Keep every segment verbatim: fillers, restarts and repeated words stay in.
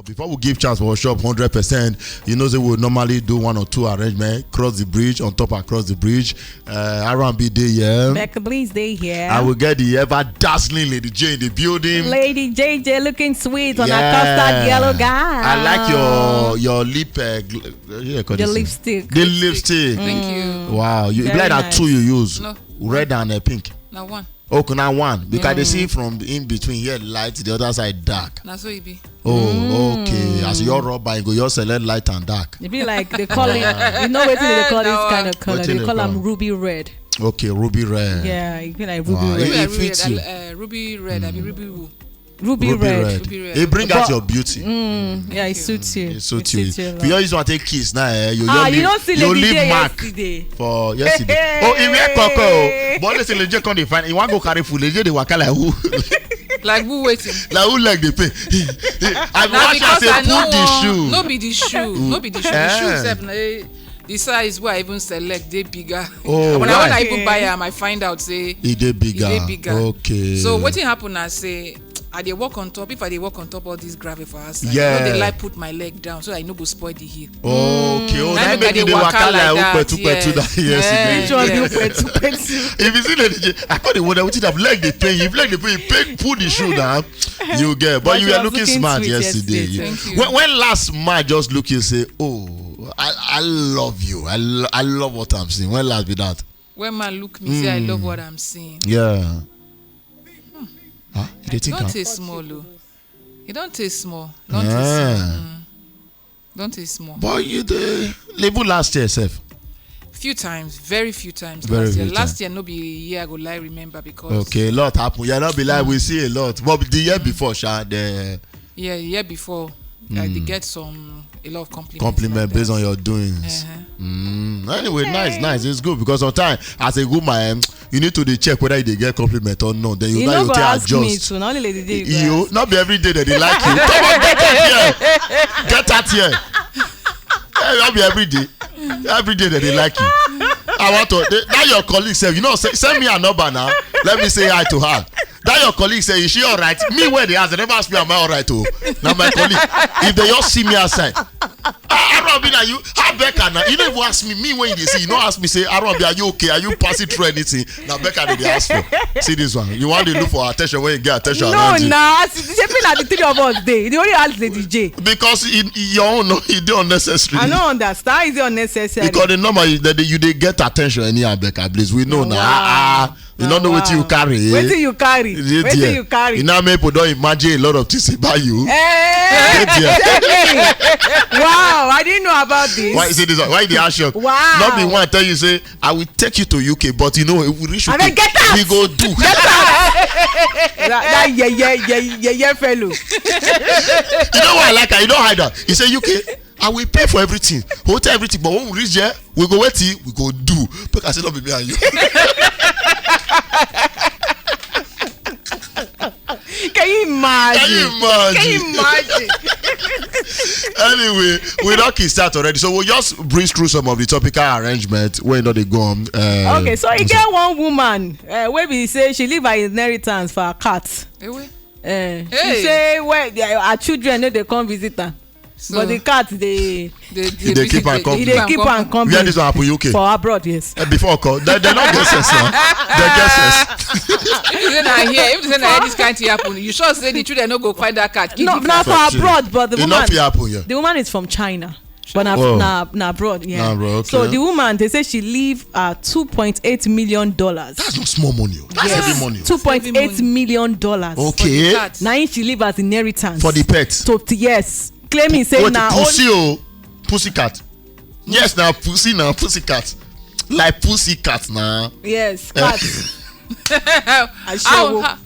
Before we give chance for shop hundred percent, you know say we normally do one or two arrangement, cross the bridge, on top and cross the bridge. Uh, R and B dey here. Becca Blaze dey here. I will get the ever dazzling Lady J in the building. Lady J J looking sweet on a custard yellow gown. I like your your lip. Uh, gl- what do you call The this thing? Lipstick. The lipstick. Thank you. Wow, you Very like that nice. Two you use. No. Red and uh, pink. Na one. Okay, now one because they see from the in between here light, the other side dark. Na so e be. Oh, okay. As your rubber, you go your select light and dark. E be like they call it. You know wetin they call this No. Kind of color? Wetin They they call am call? Ruby red. Okay, ruby red. Yeah, e be like ruby Wow. red. It Ruby fits red, you. Uh, ruby red. I be ruby woo. Ruby, Ruby red. red. Ruby red. It bring out But- your beauty. Mm, yeah, it suits you. It suits It you. suits you a If you lot. use one take kiss now, eh, you Ah, your you lip, don't see your Lady lip J mark yesterday. for yesterday. Oh, he wear coco. But listen, Lady J come dey find. You want go carry food? Lady J dey waka like who? Like who waiting? Like who leg dey pay? I Na watch because and I say no put the wan- shoe. No be the shoe. No be the shoe. The shoe Eh. sef na eh, the size wey I even select dey bigger. Oh, when I when why? I even buy am, I find out say E dey bigger. E dey bigger. Okay. So wetin happen na say I dey walk on top. If I dey walk on top all this gravel for outside, Yeah. I no dey like put my leg down so I no go spoil the heel. Okay. Oh, Na na make I make you dey dey waka waka like like that, upetu petu yes. that yesterday. Yeah, Which one yeah. You went to pencil? If you see Lady J, I call the one that wetin have leg dey pain you. If leg dey pain you, pain pull the shoe down. You get, but But you she were was looking looking smart sweet yesterday. yesterday. You- Thank you. When, when last man just look you say, oh, I, I love you. I, lo- I love what I'm seeing. When last be that? When man look me, say I love what I'm seeing. Yeah. Huh? You dey think Don't am? Taste small, oh. You don't taste small. Don't taste Yeah. small. Mm. Don't taste small. But you dey level last year sef. Few times, very few times. Very last year. few Last times. Year no be a year I go lie remember because Okay, a lot happen. Yeah, not be like we see a lot. But the year before, sha, the yeah, year before I did get some a lot of compliments. compliment like based that. On your doings. Uh-huh. Mm. Anyway, nice, nice. It's good because sometimes as a woman, em, you need to dey check whether you dey get compliment or not. Then you You now no you go take ask me adjust. To na only Lady J. You not be every day that they like you. Come on, get out here. Get out here. Eh, not be every day. Every day that they like you. I want to. They, now your colleague say, you know, say, send me a number now. Let me say hi to her. That your colleague say, is she all right? Me where they ask, they never ask me, am I all right? Oh, now my colleague. If they all see me outside, I, I don't be now you. How Becca now? You never ask me. Me when they see, you don't ask me. Say, I don't be. Are you okay? Are you passing through anything? Now Becca they ask for. See this one. You want to look for attention when you get attention No, around you. Nah. Shaping at the three of us day. The only ask Lady J. Because in, in your own, no, it dey unnecessary. I don't understand. Is it unnecessary? Because the number you, that you dey get attention anyhow, Becca, please. We know now. Wow. Ah, ah. You don't know what you carry. Eh? Wetin you carry? Dey Wetin there. You carry? You now make people don't imagine a lot of things about you. Eh, Dey there. Tell me. Wow, I didn't know about this. Why is it this? Why the action? Wow. Not be one tell you say I will take you to U K, but you know if we reach U K, Abeg, get out. We go do. That, that yeah, yeah, yeah, yeah, yeah, fellow. You know why I like her? You don't hide her. He say U K, I will pay for everything, hotel, everything. But when we reach there, we go wait till we go do. Because I say not be me and you. Can you imagine? Can you imagine? Can you imagine? Anyway, we don kickstart already, so we'll just breeze through some of the topical arrangement wey don dey go on. Uh, Okay, so e get one woman uh, wey be say she leave her inheritance for her cat. Ewe. Uh, She Hey. say well, the- her children no dey come visit her, So but the cat dey they, They keep am come. e dey keep am come. Where this one happen? U K. For abroad, yes. Eh, before call, they, they not get sense now. They get sense. If you say na here, if you say na here this kind thing happen, you sure say the children no go find that cat? Keep No, it na for for But, uh, abroad, but the It woman, not fit happen here. The woman is from China, but na Oh. na na abroad. Yeah. Na abroad, So okay. The woman, they say she leave uh, two point eight million dollars. That's not small money. Oh. That's heavy money. Oh. Two point eight million dollars. Okay. Cat. Na him she leave as inheritance For the pet. To, to yes, claiming say Wait, na pussy only oh, pussycat. Yes, now pussy, now pussycat. Like pussycat now. Yes, cat. How Ashewo. how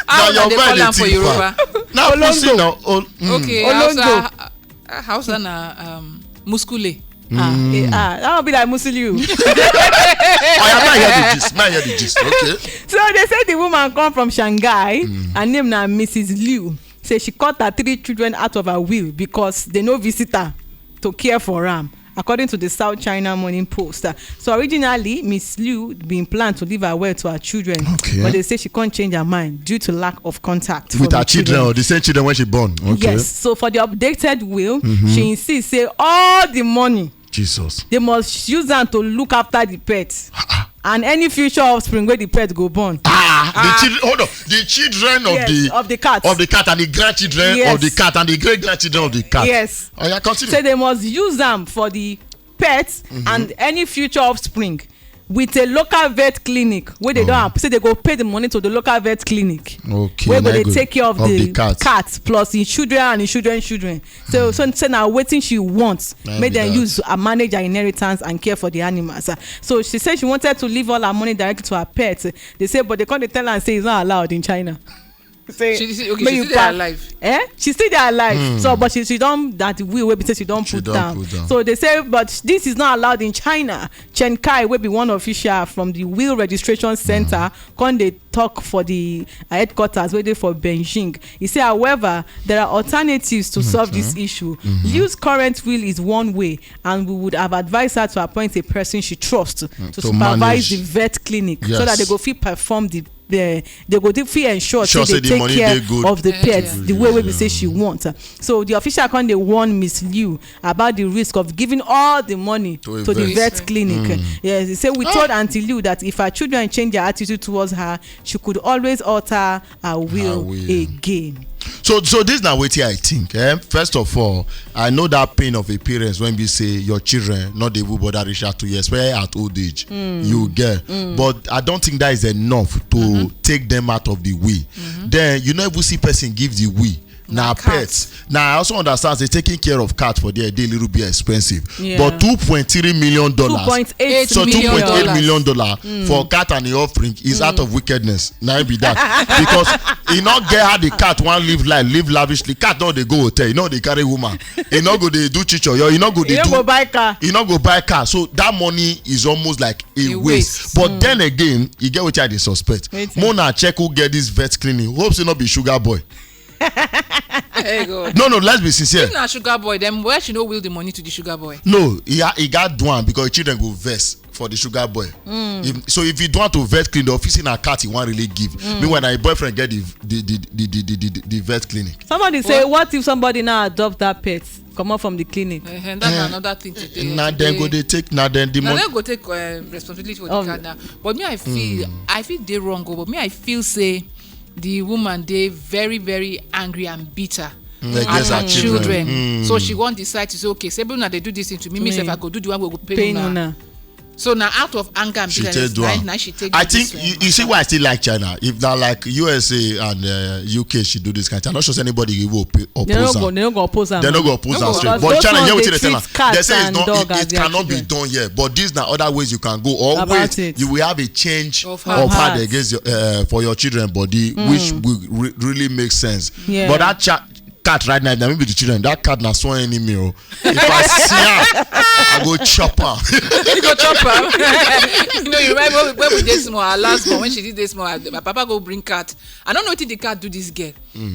how una dey call am for Yoruba? Now pussy Olongo. now. Oh, mm. Okay, Olongo. Hausa, uh, Hausa na um, muskule. Ah, eh, ah, that would be like Musiliu. Oh, yeah, now hear the gist. Now hear the gist. Okay. So they say the woman come from Shanghai. Her name na Missus Liu. Say she cut her three children out of her will because they no visit her to care for am. According to the South China Morning Post. Uh, so originally, Miss Liu been planned to leave her well to her children, Okay. But they say she can't change her mind due to lack of contact With from her the children or the same children when she born. Okay. Yes. So for the updated will, she insists say all the money Jesus. they must use them to look after the pets and any future offspring where the pet go born. Ah, the children. Hold on. The children of Yes, the of the cat. of the cat and the grandchildren Yes. of the cat and the great grandchildren of the cat. Yes. Oh yeah, continue. Say they must use them for the pets and any future offspring with a local vet clinic where they don't have, say they go pay the money to the local vet clinic Okay, where na they good. take care of, Of the, the cat. Cat plus his children and his children children. So so say now waiting she wants Na make be them that. Use and manage her inheritance and care for the animals. Uh, so she said she wanted to leave all her money directly to her pets. They say, but they can't tell her and say it's not allowed in China. Say, She- she- okay, make she you still dey pack- alive. Eh? She still dey alive. So, but she she don't that will wey be say she don't She put don down. Put down. So they say, but this is not allowed in China. Chen Kai, will be one official from the Will Registration Center, come dey talk for the uh, headquarters wey dey for Beijing. He say, however, there are alternatives to solve this issue. Use current will is one way, and we would have advised her to appoint a person she trusts to, to supervise manage. The vet clinic so Yes. that they go fit perform the the they go dey fit ensure Sure say say they the take money care dey good. Of the Yeah, pets yeah. The way wey be say she want. So the official come dey warn Miss Liu about the risk of giving all the money To a to the vet. Vet clinic. Yes, he say we told Auntie Liu that if her children change their attitude towards her, she could always alter her will will. Again. So so this na wetin I think. Eh? First of all, I know that pain of a parents when we say your children not dey even bother reach out to you, especially at old age. You get, but I don't think that is enough to take them out of the way. Then you no even see person give the way. Na cat. Pets. Now I also understand say taking care of cat for there dey little bit expensive. Yeah. But two point three million dollars. Two point eight So two million. Point eight million dollar for cat and the offspring is out of wickedness. Now be that because he not get how the cat want live life, live lavishly. Cat not dey go hotel, you know they carry woman. He not go dey do chicho, yo. He not go dey You no do. Go buy car. He not go buy car. So that money is almost like a, A waste. Waste. But then again, you get what I dey suspect. Wetin? Mona check who get this vet clinic. Hope say not be sugar boy. Hey God. No, no, let's be sincere. If na sugar boy, then where she no will the money to the sugar boy? No, he ha- he got do am because children go vex for the sugar boy. If, so if he do want to vet clinic, the office in a cat he wan really give. Meanwhile, na him boyfriend get the the the the the, the, the, the vet clinic. Somebody say, what if somebody now adopt that pet, comot from the clinic? Eh, eh, that's another thing to do. Na dem go dey take na dem the Now money. They go take uh, responsibility for the Of- cat now. But me, I feel I feel they wrong, oh, but me, I feel say the woman dey very very angry and bitter. Against her Her children. children. So she won't decide to say, okay, say, now they do this thing to me. Me, Me. If I go do the one we go pay, Pain una. Una. So now out of anger and She bitterness, take do now, am. Now she take. I This, think uh, you, you see why I still like China. If na like U S A and uh, U K, she do this kind of thing. I'm not sure say anybody will pay, They no oppose go. am. They no go oppose am. They no go oppose No am go. Straight. Because But those China, ones hear dey wetin they tell treat am. Cats They say it's and not. dog It, as it their cannot be children. Done here. But this na other ways you can go. Or About wait, it. You will have a change Of of heart heart. Against your uh, for your children body, which will re- really make sense. Yeah. But that chat cat right now, na maybe the children. That cat na sworn enemy. Oh. If I see her, I go chop her. You go chop am. You know, you remember when, when we dey small, our last one, when she did this small, my papa go bring cat. I don't know what the cat do this girl.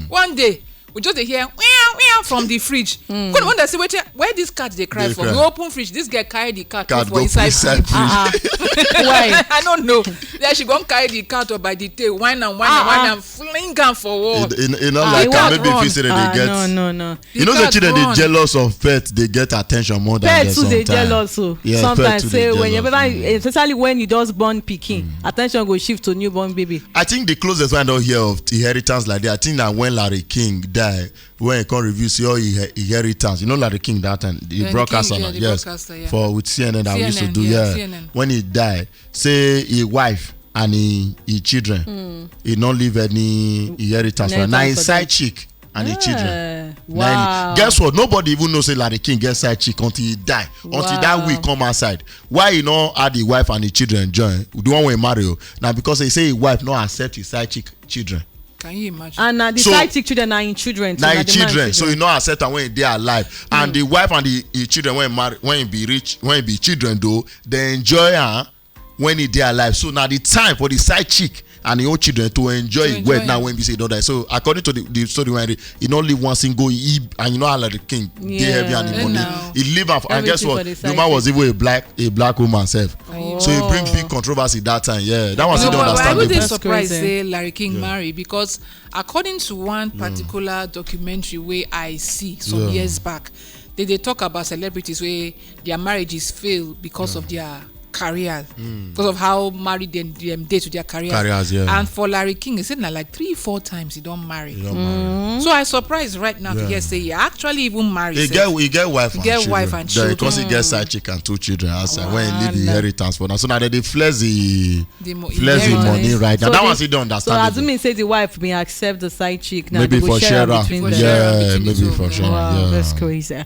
One day, we just dey hear meow meow from the fridge. Come wonder say, wait, where this cat dey cry Dey for? Cry. We open fridge, this girl carry the cat, Cat put go for inside inside fridge. Fridge. Why? I don't know. Then she go carry the cat up by the tail, wine and wine and Ah, wine ah. And fling am for wall. You, you, you know, Ah, like the cat maybe run. If you say Ah, they get. No, no, no. You know, the cat children they run. Jealous of pets. They get attention more than Pets them too they sometimes. Jealous. So Yeah, sometimes pets too say dey whenever, jealous. Especially when you just born pikin, attention go shift to newborn baby. I think the closest one I don't hear of inheritance like that, I think that when Larry King died, when he come review see all he inheritance. You know Larry King that time, the Yeah, the broadcaster, King, now, yeah, the yes, broadcaster, yeah. For with C N N that we used to C N N, do, yeah, yeah. C N N. When he died, say his wife and his, his children, he not leave any inheritance. Inheritance Now for his side them. chick and his children. Eh, Now he- wow. Guess what? Nobody even know say Larry King get side chick until he die. Until Wow. That week come outside. Why he not had his wife and his children join? The one we marry, oh. Now because he say his wife not accept his side chick children. Can you imagine? And na the So- side chick children na him children too, Now na his the man children, so he not accept am when he dey alive. And the wife and the his children when marry, when he be rich, when he be children though, they enjoy her when he dey alive. So now the time for the side chick and him own children to enjoy To him enjoy wealth now am. When be say he don die. So according to the, the story wey I read, he no leave one single, he, and you know how like the king dey Yeah. heavy and the Yeah, money. now. He leave am for, and guess Everything what? For the The woman side was even a black a black woman sef. Oh. So he bring big controversy that time. Yeah, that one You still know, don but I understand would the dey That's surprised crazy. Say Larry King marry because according to one particular documentary wey I see some Yeah. years back, they dey talk about celebrities wey their marriages fail because of their career, because of how married dem dem dey to their career. Careers, yeah. And for Larry King, he said na like three, four times he don marry. He don marry. So I surprised right now to Yeah. hear say he actually even married. He sef. get he get wife and Get children. Wife and Then children. Because he get side chick and two children outside when he leave the Wahala. Inheritance for now. So now they dey flex the The mo- flex the inheritance. Money right now. So That the- one still don So understand. assuming say the wife bin accept the side chick now, Maybe they go for share share am am. between For them. share am Yeah, between the maybe two of for them. share. Wow, Yeah. That's crazy.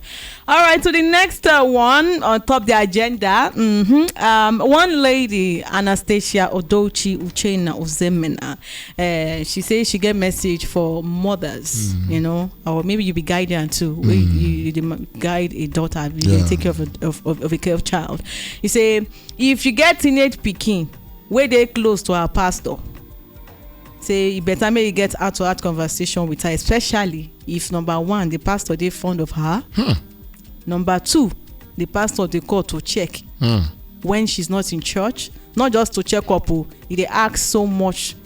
All right, so the next uh, one on top the agenda. Mm-hmm. Um, one lady, Anastasia Odochi Uchenna Ozemena, uh, she says she get message for mothers, you know, or maybe you be guardian too. Where you, you dey ma- guide a daughter, you dey Yeah. take care of a, of, of, of a girl child. You say if you get teenage pikin wey dey close to our pastor, say e better make you get heart to heart conversation with her, especially if number one, the pastor dey fond of her. Number two, the pastor dey call to check when she's not in church, not just to check up o, e dey ask so much.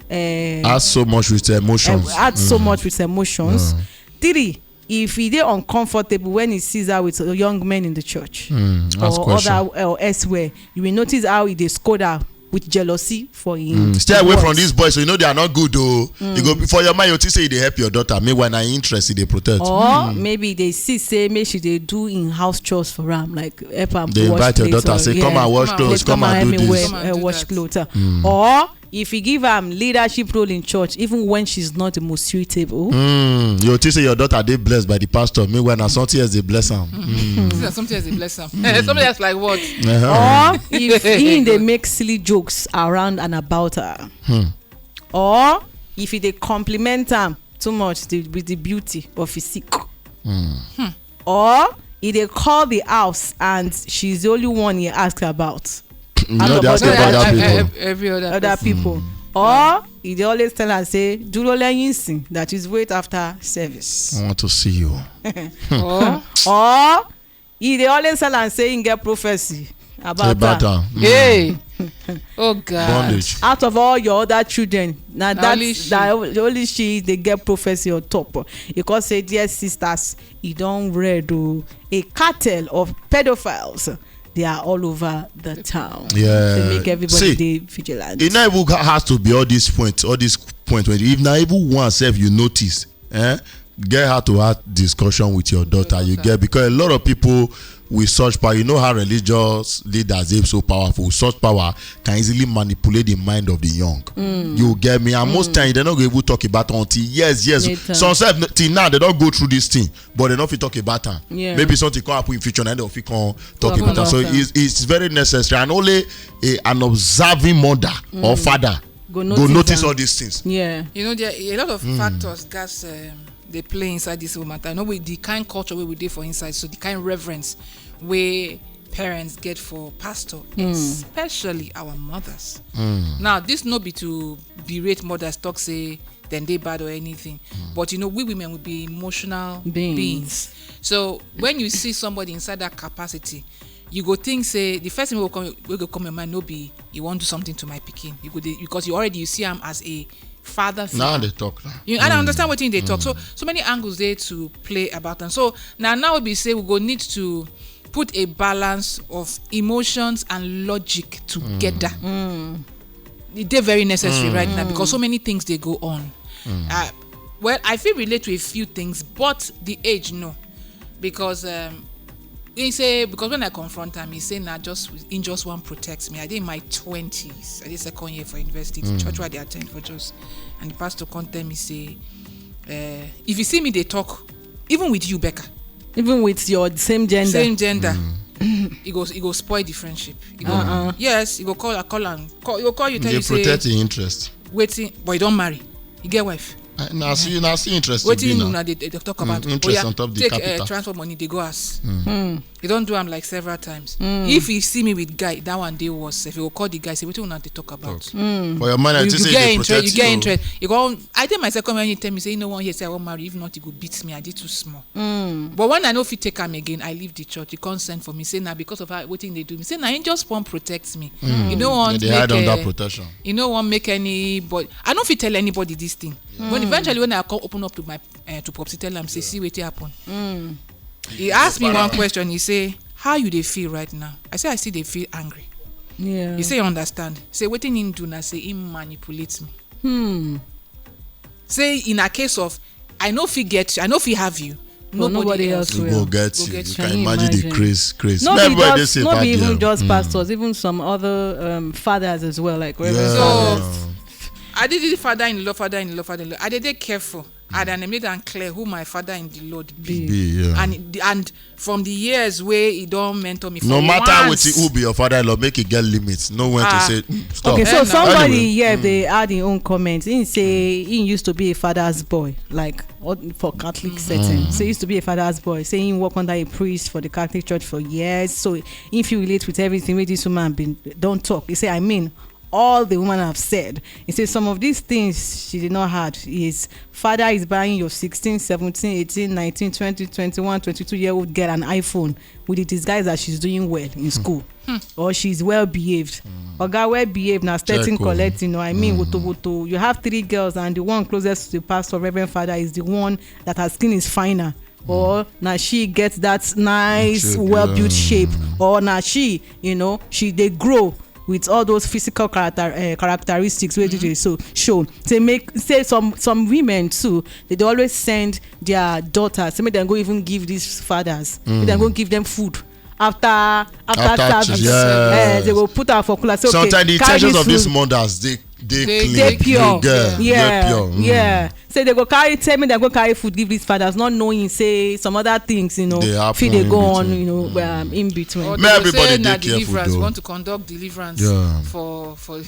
Uh, Ask so much with emotions. uh, add so much with emotions. Three, if e dey uncomfortable when he sees her with young men in the church Mm, ask or question. Other or elsewhere, you will notice how e dey scold her with jealousy for him. Mm, stay away from words. These boys, so you know they are not good though. You go for your mind, you think say they help your daughter. Meanwhile, na interest they protect. Or maybe they see say make she dey do in house chores for am, like help am They wash invite your plate daughter, or- say, yeah. "Come and wash Come and clothes, Come come and and help do me this." wear- Come and uh, do wash that. Clothes. Or if you give am leadership role in church, even when she's not the most suitable. Mm, you think say your daughter dey blessed by the pastor. Meanwhile, na something else dey bless am. This is something as a blessing. Something else like what? Uh-huh. Or if he dey make silly jokes around and about her. Or if he dey compliment am too much the, with the beauty of physique. Or he dey call the house and she's the only one he ask about. You know, they ask Other about other people. people. Ev- Every other, Other person. People. Or he dey always tell am say dúró lẹ́yìn ìsìn, that is wait after service. I want to see you. Or Or he dey always tell am say he get prophecy about About her. her. Mm. Hey, oh God. Bondage. Out of all your other children, na Na that only she. na only she dey get prophecy on top. He come say, "Dear sisters, e don red o. A cartel of pedophiles, they are all over the town." Yeah. So make everybody See, dey vigilant. It not even ha- has to be all these points, all these points. When if not even one self you notice, eh? Get heart to heart discussion with your daughter. You get, because a lot of people with such power, you know how religious leaders, they so powerful. Such power can easily manipulate the mind of the young. You get me? And most times they don't even talk about until years, years. Later. Some self till now they don't go through this thing, but they don't fit talk about am. Yeah. Maybe something come happen in future, and they fit come talk Talk about am. So about am. It's, it's very necessary, and only a, an observing mother or father Go go notice notice am. All these things. Yeah. You know, there are a lot of factors that um, they play inside this whole matter. You know, with the kind culture where we dey for inside, so the kind reverence where parents get for pastor, especially our mothers. Now, this no be to berate mothers, talk say then they bad or anything. But you know, we women will be emotional Beings. beings. So when you see somebody inside that capacity, you go think say the first thing will come, will go come your mind no be you want do something to my pikin. You go dey, because you already you see am as a father figure. Now they talk now. You, and I understand what they talk. So so many angles there to play about them. So now now we say we go need to put a balance of emotions and logic together. It dey very necessary right now because so many things they go on. Uh, well, I feel relate to a few things, but the age no, because um, he say because when I confront him, he say na just in just one protect me. I dey in my twenties. I dey second year for university. The church where they attend for just, and the pastor come tell me say, uh, if you see me they talk, even with you, Becca, Even with your same gender. same gender, it go it go spoil the friendship. It go, Yes, it go call I call and call. It go call you tell They you say protect the interest. Waiting, but you don't marry. You get wife. I- na see na see interest e be Wetin na. Una dey dey talk about? Interest Oya, on top the take capital. Uh, transport money dey go house. You don do am like several times. If you see me with guy, that one dey worse. If you go call the guy, say wetin una dey talk about? For your mind, I You, think you say get they interest. protect You get you. Interest. You go. I tell my second man, you tell me say you no wan hear say I wan marry. If not, you go beat me. I dey too small. But when I no fit take am again, I leave the church. He come send for me. Say na because of how wetin dey do me. Say na him just wan protect me. You no wan They make. Hide under Uh, protection. you no wan make anybody. I no fit tell anybody this thing. When eventually when I come open up to my uh, to Popsy, tell am say see wetin happen. He ask me one question. He say, "How you dey feel right now?" I say, "I still dey feel angry." Yeah. He say, "You understand?" Say wetin him do na say him manipulate me. Say in a case of I no fit get you, I no fit have you. But nobody else You will. go get Go you. get You you. can Can you imagine the imagine? craze, craze. No Make be everybody dey just say no bad be even girl. Just Mm. Pastors, even some other um, fathers as well, like Reverend Yeah. Fathers. So I did the father-in-law, father-in-law, father-in-law. I dey dey careful. And I made am clear who my father in the Lord be. Be, yeah. And the- and from the years where he don mentor me. For No matter once, wetin who be your father-in-law, make e get limit. No when Ah. to say "Mm, stop." Okay, so Eh, no. Somebody Anyway. here they add in own comment. He say he used to be a father's boy, like on- for Catholic setting. So he used to be a father's boy. Say he work under a priest for the Catholic Church for years. So if you relate with everything with this woman been don't talk, he say I mean all the woman have said. He says some of these things she did not had is father is buying your sixteen, seventeen, eighteen, nineteen, twenty, twenty-one, twenty-two year old girl an iPhone with the disguise that she's doing well in school or she's well behaved. Oga well behaved na starting Check o. Collecting, no, I mean woto woto. You have three girls and the one closest to the pastor, Reverend Father, is the one that her skin is finer. Or now she gets that nice, Shape, well-built yeah. Shape. Or now she, you know, she they grow with all those physical character uh, characteristics wey dey so show say make say some some women too, they dey always send their daughters say make dem go even give these fathers, make dem go give them food after after After service. church, yes. Eh, they go put am for cooler say okay, Sometimes the carry intentions this of these food. mothers they they They- clean. They pure. Good girl. Yeah, They pure. Mm. Yeah. Say they go carry tell me they go carry food give these fathers, not knowing say some other things, you know, They happen fit they in go on, between. You know, um, in between. Or May they go everybody say dey na careful, deliverance. though. Want to conduct deliverance Yeah. for for.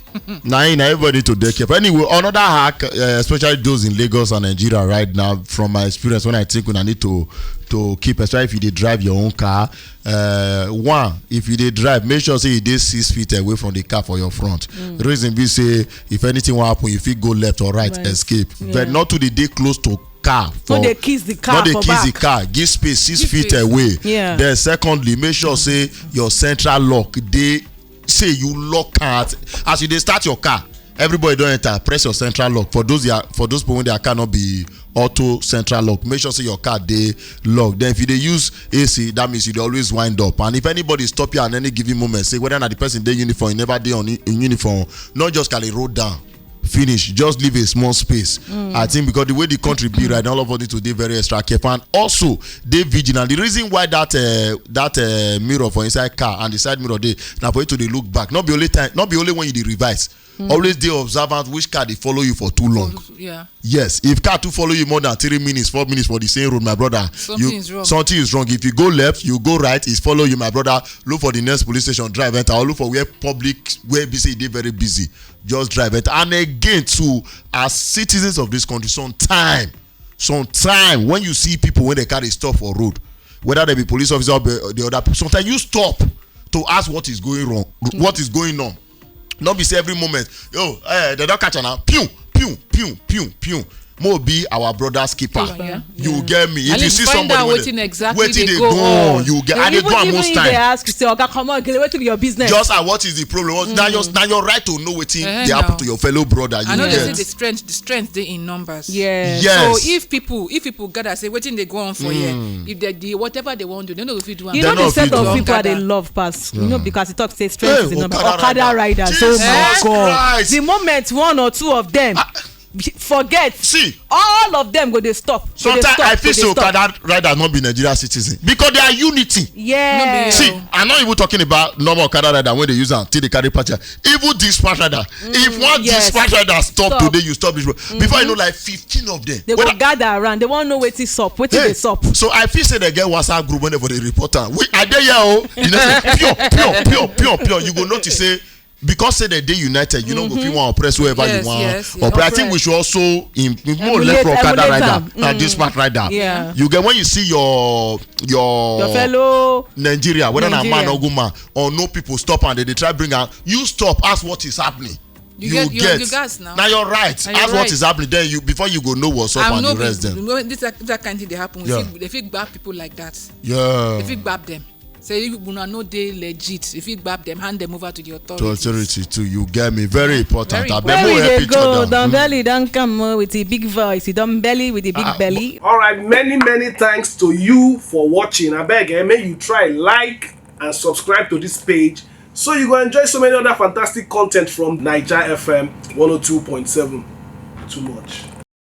Now, you know, everybody to take care. Anyway, another hack, uh, especially those in Lagos and Nigeria right now, from my experience, when I think when I need to to keep, especially if you dey drive your own car. Uh, one, if you dey drive, make sure say you dey six feet away from the car for your front. Reason be say if anything will happen, you fit go left or right, Right. Escape. Yeah. But not to the dey close to car. No dey kiss the car Not dey for kiss the back. Car. Give space six Give feet space. Away. Yeah. Then secondly, make sure say your central lock dey say you lock am as you dey start your car. Everybody don enter, press your central lock. For those their, for those people wey their car no be auto central lock, make sure say your car dey locked. Then if you dey use A C, that means you dey always wind up. And if anybody stop you at any given moment, say whether na the person dey uniform, you never dey on in uniform, not just carry road down. Finish, just leave a small space. I think because the way the country be right now, all of us need to dey very extra careful and also dey vigilant. The reason why that uh, that uh, mirror for inside car and the side mirror dey na for you to dey look back. Not be only time, not be only when you dey revise. Always dey observant which car dey follow you for too long. Yeah. Yes, if car too follow you more than three minutes, four minutes for the same road, my brother, Something you, is wrong. Something is wrong. If you go left, you go right, it's follow you, my brother. Look for the next police station, drive enter, or look for where public, where be say e dey very busy. Just drive enter. And again, too, as citizens of this country, sometime, sometime when you see people when they carry stuff for road, whether they be police officer or be the other people, sometimes you stop to ask what is going wrong, what is going on. Not be say every moment, yo, eh, they don't catch her now. Pew, pew, pew, pew, pew. Mo be our brother's keeper. Yeah. You get me? If And you if see find somebody out wey wetin dey- exactly wetin dey dey go go on, on. You get. I dey Even do am even most if they time. Ask you say, "Oga, come on, wetin be your business?" Just ah, what is the problem? What, now your now your right to know wetin Eh, dey happen now. To your fellow brother. You I know they say get. The strength, the strength dey in numbers. Yeah. Yes. So if people, if people gather say wetin dey go on for here, if they, the whatever they wan do, they no go fit do am. You They know no the set fit of do am. People I dey Gather. Love pass. You know because he talk say strength Hey, is in number. Okada Okada rider. Riders. Oh my Jesus God! Christ. The moment one or two of them forget, See. All of them go dey stop. Go dey Sometimes stop, I go feel dey say stop. Okada rider not be Nigeria citizen because they are unity. Yeah. No be- See, I'm not even talking about normal Okada rider when they use am till they carry patch. Even dispatch rider. If one Yes. Dispatch rider stop, Stop. Today, you stop this. Before you know, like fifteen of them. They Whether- go gather around. They wan know wetin sup. Wetin Hey, dey sup. So I feel say they get WhatsApp group whenever they report am. We I dey here oh. You know, say, pure, pure, pure, pure, pure. You go notice say Because say they dey united, you no go fit wan oppress whoever you Yes, wan yes, yes. oppress. I think we Oppress. Should also im more Emulate- left from okada emulate rider am. na this part rider. Yeah. You get when you see your your Your fellow Nigeria, whether na man Nigeria. Or woman, or no people stop and they dey try bring am. You stop, ask what is happening. You get- you- you gas now. Na your right. Na your Ask what right. Is happening. Then you before you go know what's up I'm and no the rest big- them. no, this that, that kind thing dey happen. We Yeah. fit- They fit gbab people like that. Yeah. They fit gbab them. Say you una no dey legit. They fit gbab them, hand them over to the To authorities. authority too. You get me. Very important. Very Abeg, Where mo we help dey each go? other. Don Mm. Belly don come uh, with a big voice. He don belly with a big Ah, belly. All right, many many thanks to you for watching. Abeg, eh, make you try like and subscribe to this page so you go enjoy so many other fantastic content from Naija F M one oh two point seven. Too much.